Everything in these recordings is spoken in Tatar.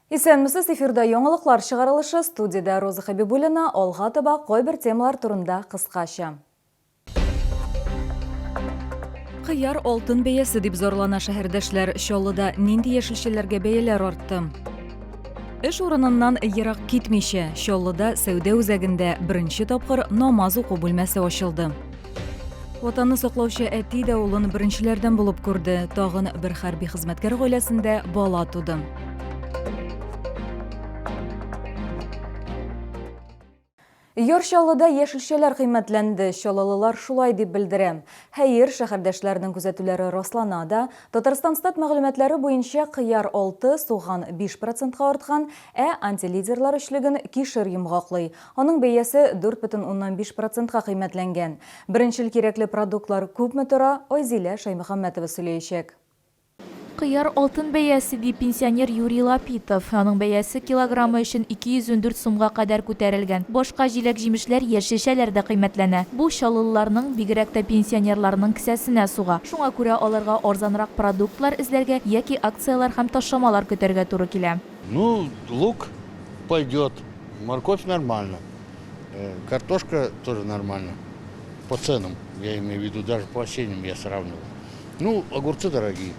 Исәнмесез, эфирда яңалыклар чыгарылышы, студиядә Роза Хәбибуллина, алга таба кайбер темалар турында кыскача. Кыяр алтын бәясе дип зарлана шәһәрдәшләр. Чаллыда нинди яшелчәләргә бәяләр артты? Эш урыныннан ерак китмичә, Чаллыда сәүдә үзәгендә беренче тапкыр намаз уку бүлмәсе ачылды. Ватанны саклаучы әти дә улын беренчеләрдән булып күрде. Тагын бер хәрби хезмәткәр гаиләсендә бала туды. Яр Чаллыда яшелчәләр кыйммәтләнде, чаллылылар шулай дип белдерә. Хәер, шәһәрдәшләрнең күзәтүләре раслана да. Татарстанстат мәгълүматлары буенча, кыяр 6, суган 5 процентка арткан, ә антилидерлар өчлеген кишер йомгаклый. Аның бәясе 4,5 процентка кыйммәтләнгән. Беренчел кирәкле продуктлар күпме тора, Айзилә Шәймөхәммәтова сөйләячәк. Кыяр алтын бәясе, ди пенсионер Юрий Лапитов. Аның бәясе килограммы өчен 214 сумга кадәр күтәрелгән. Башка җиләк-җимешләр, яшелчәләр дә кыйммәтләнә. Бу чаллылыларның, бигрәк тә пенсионерларның кесәсенә суга. Шуңа күрә аларга арзанрак продуктлар эзләргә яки акцияләр һәм ташламалар көтәргә туры килә. Ну, лук пойдет, морковь нормально, картошка тоже нормально. По ценам, я имею в виду, даже по осенним я сравнивал. Ну, огурцы дорогие,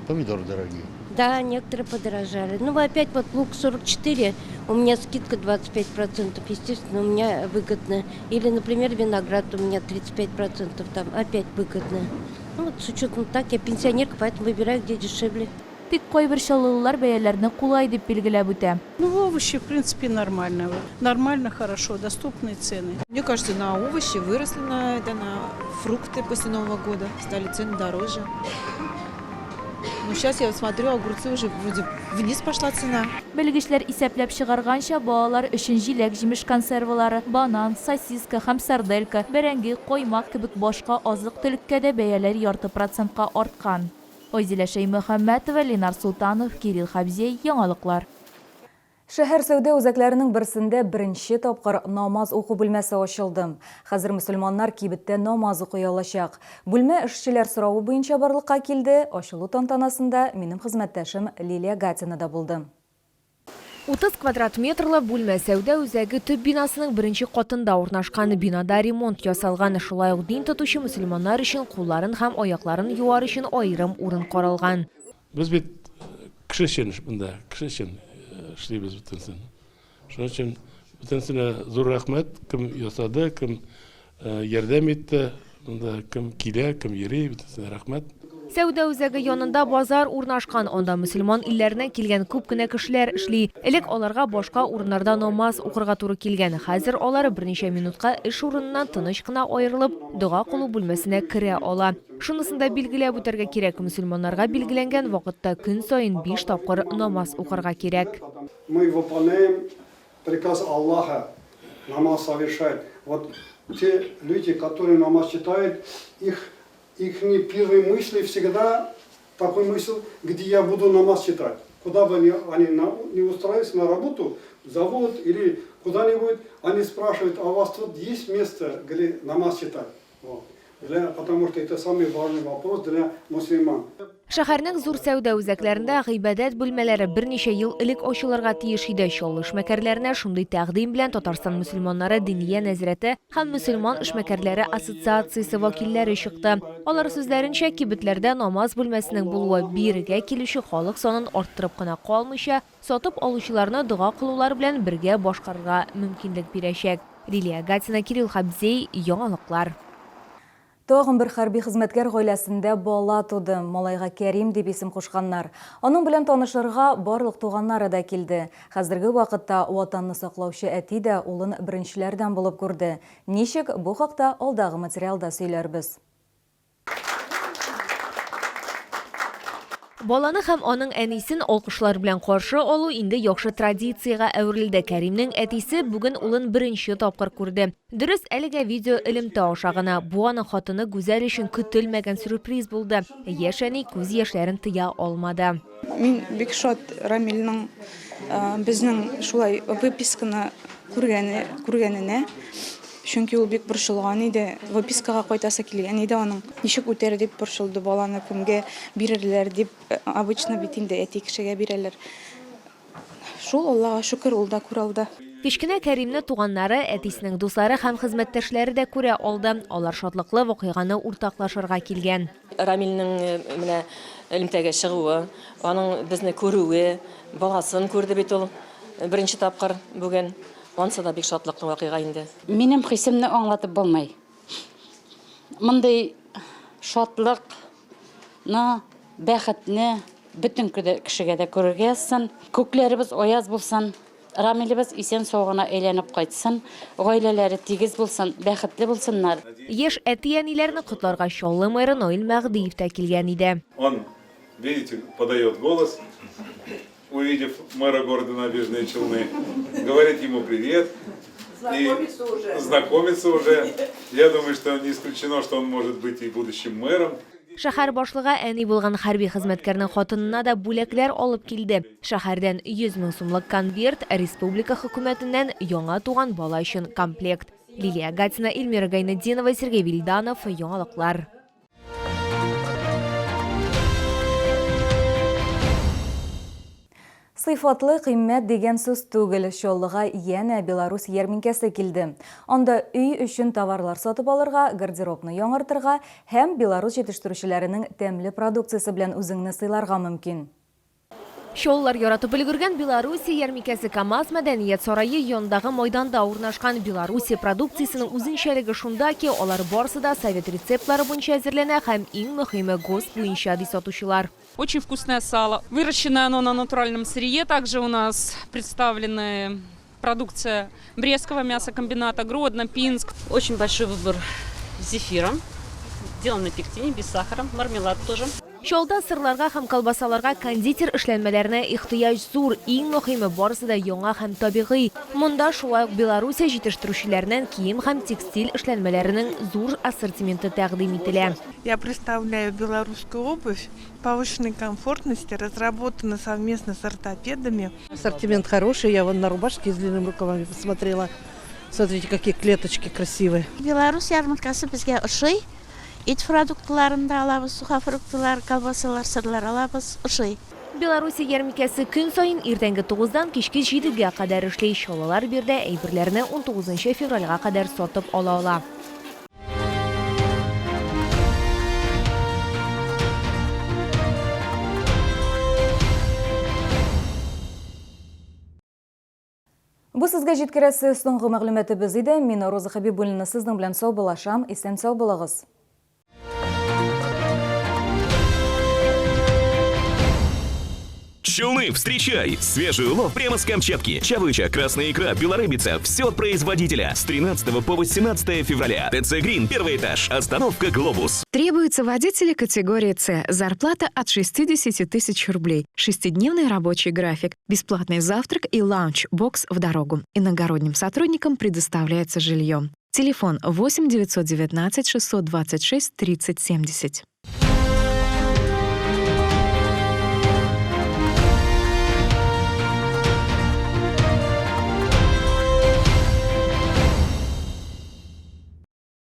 помидоры дорогие. Да, некоторые подорожали. Ну, опять вот лук 44, у меня скидка 25%, естественно, у меня выгодно. Или, например, виноград у меня 35%, там опять выгодно. Ну, вот с учетом так, я пенсионерка, поэтому выбираю, где дешевле. Тик кайбер чаллылылар бәяләрне кулай дип билгеләп үтә. Ну, овощи, в принципе, нормально. Нормально, хорошо, доступные цены. Мне кажется, на овощи выросли на это, на фрукты после Нового года. Стали цены дороже. Ну, сейчас я вот смотрю, огурцы уже вроде вниз пошла цена. Белгечләр исәпләп чыгарганча, балалар өчен җиләк-җимеш консервалары, банан, сосиска һәм сарделька, бәрәңге, каймак кебек башка азык-төлеккә дә бәяләр ярты процентка арткан. Айзилә Шәймөхәммәтова, Ленар Солтанов, Кирилл Хабзей, Яңалыклар. Шәһәр сәүдә үзәкләренең берсендә беренче тапкыр намаз уку бүлмәсе ачылды. Хәзер мөселманнар кибеттә намаз укый алачак. Бүлмә эшчеләр соравы буенча барлыкка килде. Ачылу тантанасында минем хезмәттәшем Лилия Гатина да булды. 30 квадрат метрлы бүлмә сәүдә үзәге төп бинасының беренче катында урнашкан. Бинада ремонт ясалган. Шулай ук дин тотучы мөселманнар өчен кулларын һәм аякларын юар өчен аерым урын каралган. Без бит кеше өчен монда, кеше өчен эшлибез бөтенесен. Шуның өчен бөтенесенә зур рәхмәт, кем ясады, кем Ярдәм итте, монда кем килә, кем йөри, бөтенесенә рәхмәт. Сәүдә үзәге янында базар урнашкан, анда мөселман илләреннән килгән күп кенә кешеләр эшли. Элек аларга башка урыннарда намаз укырга туры килгән, хәзер алар берничә минутка эш урыныннан тыныч кына аерылып, дога кылу бүлмәсенә керә ала. Шунысын да билгеләп үтәргә кирәк, мөселманнарга билгеләнгән вакытта көн саен биш тапкыр намаз укырга кирәк. Мы выполняем Приказ Аллаха намаз совершать. Вот те люди, которые намаз читают, их, ихние первые мысли всегда такой мысль, где я буду намаз читать. Куда бы они, они не устраивались на работу, в завод или куда-нибудь, они спрашивают, а у вас тут есть место, где намаз читать? Вот. Для, потому что это самый важный вопрос для мусульман. Шәһәрнең зур сәүдә үзәкләрендә гыйбадәт бүлмәләре берничә ел элек ачылырга тиеш иде. Чаллы эшмәкәрләренә шундый тәкъдим белән Татарстан мөселманнары Диния нәзарәте һәм мөселман эшмәкәрләре ассоциациясе вәкилләре чыкты. Алар сүзләренчә, кибетләрдә намаз бүлмәсенең булуы бирегә килүче халык санын арттырып кына калмыйча, сатып алучыларны дога кылулар белән бергә башкарырга мөмкинлек бирәчәк. Лилия Гатина, Кирилл Хабзей, Яңалыклар. Тагын бер хәрби хезмәткәр гаиләсендә бала туды. Малайга Кәрим дип исем кушканнар. Аның белән танышырга барлык туганнары да килде. Хәзерге вакытта Ватанны саклаучы әти дә улын беренчеләрдән булып күрде. Ничек, бу хакта алдагы материалда сөйләрбез. Баланы һәм аның әнисен алкышлар белән каршы алу инде яхшы традициягә әверелде. Кәримнең әтисе бүген улын беренче тапкыр күрде. Дөрес, әлегә видеоэлемтә аша гына. Бу аның хатыны Гүзәл өчен көтелмәгән сюрприз булды. Яшь әни күз яшьләрен тыя алмады. Мин бик шат Рамилнең безнең шулай выписканы күргәне, күргәненә. Чөнки ул бик борчылган иде. Выпискага кайтасы килгән иде аның. Ничек үтәр дип борчылды, баланы кемгә бирерләр дип. Обычно бит инде әти кешегә бирәләр. Шул, Аллага шөкер, ул да күрә алды. Кечкенә Кәримне туганнары, әтисенең дуслары һәм хезмәттәшләре дә күрә алды. Алар шатлыклы вакыйганы уртаклашырга килгән. Рамилнең менә элемтәгә чыгуы, аның безне күрүе, баласын күрде бит ул беренче тапкыр бүген. Ансы да бик шатлыклы вакыйга инде. Минем хисемне аңлатып булмый. Мондый шатлыкны, бәхетне бөтен кешегә дә күрергә язсын. Күкләребез аяз булсын, Рамилебез исән-сау гына әйләнеп кайтсын, гаиләләре тигез булсын, бәхетле булсыннар. Яшь әти-әниләрне котларга Чаллы мэры Наил Мәһдиев тә килгән иде. Он, видите, подает голос, увидев мэра города Набережные Челны, говорит ему привет. Знакомится уже. Знакомится уже. Я думаю, что не исключено, что он может быть и будущим мэром. Шәһәр башлыгы әни булган хәрби хезмәткәрнең хатынына да бүләкләр алып килде. Шәһәрдән 100 мең сумлык конверт, республика хөкүмәтеннән яңа туган бала өчен комплект. Лилия Гатина, Эльмира Гайнетдинова, Сергей Вильданов, Яңалыклар. Сыйфатлы кыйммәт дигән сүз түгел, Чаллыга янә Беларусь ярминкәсе килде. Анда өй өчен товарлар сатып алырга, гардеробны яңартырга һәм Беларусь җитештерүчеләренең тәмле продукциясе белән үзеңне сыйларга мөмкин. Чаллылар яратып өлгергән Белоруссия ярминкәсе КАМАЗ мәдәният сарае янындагы майданда урнашкан. Белоруссия продукциясенең үзенчәлеге шунда ки, алар барысы да совет рецептлары буенча әзерләнә һәм иң мөһиме ГОСТ буенча, ди сатучылар. Очень вкусное сало. Выращено оно на натуральном сырье. Также у нас представлены продукция Брестского мясокомбината, Гродно, Пинск. Очень большой выбор зефира. Сделан на пектине, без сахара, мармелад тоже. Чаллыда сырларга һәм колбасаларга, кондитер эшләнмәләренә ихтыяҗ зур. Иң мөһиме, барысы да яңа һәм табигый. Монда шулай ук Белоруссия җитештерүчеләреннән кием һәм текстиль эшләнмәләренең зур ассортименты тәкъдим ителә. Я представляю белорусскую обувь повышенной комфортности, разработана совместно с ортопедами. Ассортимент хороший, я вон на рубашки с длинными рукавами посмотрела. Смотрите, какие клеточки красивые. Беларусь ярмаркасы безгә ошый. Ит продуктларын да алабыз, сухофруктылар, колбасалар, сырлар алабыз, ошый. Белоруссия ярминкәсе көн саен иртәнге тугыздан кичке җидегә кадәр эшли. Чаллылар биредә әйберләрне унтугызынчы февральгә кадәр сатып ала ала. Бу сезгә җиткерәсе соңгы мәгълүматыбыз иде. Мин Роза Хәбибуллина сезнең белән саубуллашам. Исән-сау булыгыз. Челны, встречай! Свежий улов прямо с Камчатки. Чавыча, красная икра, белорыбица. Все от производителя. С 13 по 18 февраля. ТЦ Грин, первый этаж. Остановка Глобус. Требуются водители категории С. Зарплата от 60 тысяч рублей. Шестидневный рабочий график. Бесплатный завтрак и лаунч-бокс в дорогу. Иногородним сотрудникам предоставляется жилье. Телефон 8 919 626 30 70.